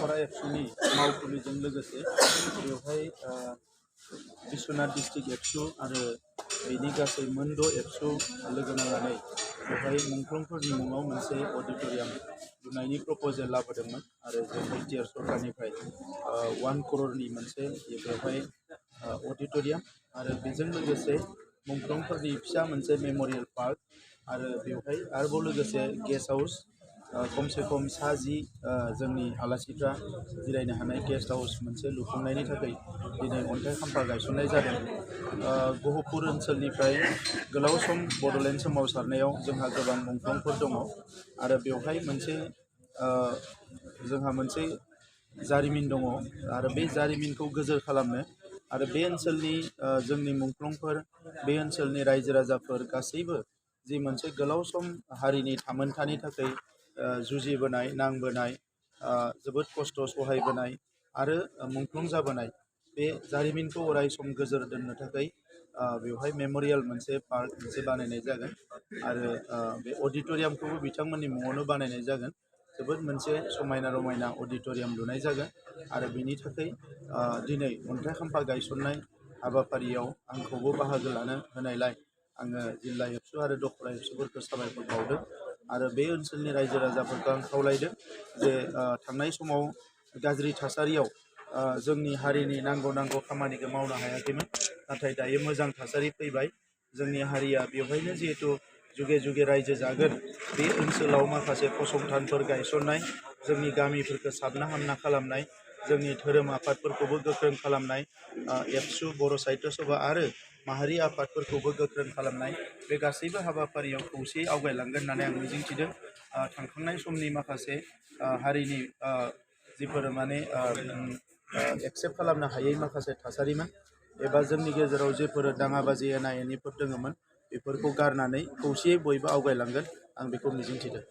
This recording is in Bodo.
दखरा एबसुनि मावखुलिजों लोगोसे बेवहाय बिश्वनाथ डिस्ट्रिक्ट एबसु आरो बेनि गासै मोनद' एबसु लोगो नांनानै बेवहाय मुंख्लंफोरनि मुङाव मोनसे अडिट'रियाम लुनायनि प्रप'जेल लाबोदोंमोन आरो जों बिटिआर सरकारनिफ्राय 1 क'ररनि मोनसे बेवहाय अडिट'रियाम आरो बेजों लोगोसे मुंख्लंफोरनि फिसा मोनसे मेम'रियेल पार्क आरो बेवहाय आरोबाव लोगोसे गेस्ट हाउस खमसे खम 60 जोंनि आलासिफ्रा जिरायनो हानाय गेस्ट हाउस मोनसे लुफुंनायनि थाखाय दिनै अन्थाइ खाम्फा गायसननाय जादों। गहपुर ओनसोलनिफ्राय गोलाव सम बड'लेण्ड सोमावसारनायाव जोंहा गोबां मुंख्लंफोर दङ आरो बेवहाय जोंहा मोनसे जारिमिन दङ आरो बे जारिमिनखौ गोजोर खालामनो आरो बे ओनसोलनि जोंनि मुंख्लंफोर बे ओनसोलनि रायजो राजाफोर गासैबो जि मोनसे गोलाव सम हारिनि थामोनथानि थाखाय जुजिबोनाय नांबोनाय जोबोद खस्थ' सहायबोनाय आरो मुंख्लं जाबोनाय बे जारिमिनखौ अराय सम गोजोर दोननो थाखाय बेवहाय मेम'रियेल मोनसे पार्क मोनसे बानायनाय जागोन आरो बे अडिट'रियामखौबो बिथांमोननि मुङावनो बानायनाय जागोन। जोबोद मोनसे समायना रमायना अडिट'रियाम लुनाय जागोन आरो बेनि थाखाय दिनै अन्थाइ खाम्फा गायसननाय हाबाफारियाव आंखौबो बाहागो लानो होनायलाय आङो जिल्ला एबसु आरो दखरा एबसुफोरखौ साबायखर बावदों आरो बे ओनसोलनि रायजो राजाफोरखौ आं खावलायदों जे थांनाय समाव गाज्रि थासारियाव जोंनि हारिनि नांगौ खामानिखौ मावनो हायाखैमोन नाथाय दायो मोजां थासारि फैबाय जोंनि हारिया बेवहायनो जिहेतु जुगे जुगे रायजो जागोन बे ओनसोलाव माखासे फसंथानफोर गायसननाय जोंनि गामिफोरखौ साबना हामना खालामनाय जोंनि धोरोम आफादफोरखौबो गोख्रों खालामनाय एबसु बर' साहित्य सभा आरो माहारि आफादफोरखौबो गोख्रों खालामनाय बे गासैबो हाबाफारियाव खौसेयै आवगायलांगोन होननानै आं मिजिंथिदों। थांखांनाय समनि माखासे हारिनि जिफोर माने एक्सेप्ट खालामनो हायै माखासे थासारिमोन एबा जोंनि गेजेराव जेफोर दाङाबाजि एना एनिफोर दङमोन बेफोरखौ गारनानै खौसेयै बयबो आवगायलांगोन आं बेखौ मिजिंथिदों।